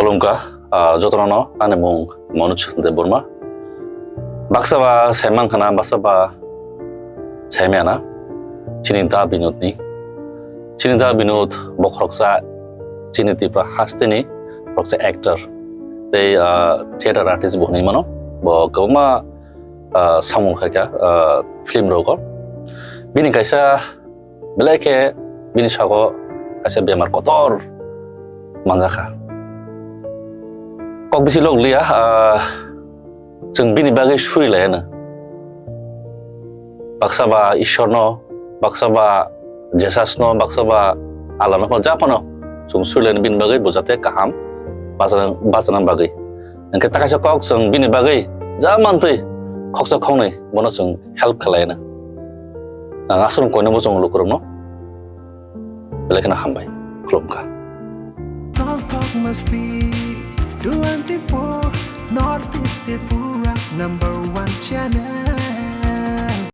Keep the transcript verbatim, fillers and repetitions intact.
Khulumkha, ah, jotono no, ani mung Manoj Debbarma. Baksa ba saiman khana, baksa ba saimaya na. Chini da Binod ni. Chini da Binod bo khoroksa chini Tripura hasteni khoroksa actor. Tei, ah, theater artist bo hinwi mano. Bo kwbangma, ah, samung khaikha, ah, film rogo. Bini kaisa belai khe bini sago kaisa bemar kotor manjakha. Kok bisi lok liya, ah, chwng bini bagwi suri laiya no. Baksa ba Ishwar no, baksa ba Jesus no, baksa ba Allah no, ja phano chwng suri laiya no bini bagwi bo jate kaham bachana, bachana bagwi. Hwnkhe ta kaisa kok chwng bini bagwi ja mantwi khoksa khoknwi bono chwng help khlai na. Ang aswk koino bo chwng lukurokno belai kheno hambai. Khulumkha. Talk Talk Masti twenty-four, North East Tripura number one channel.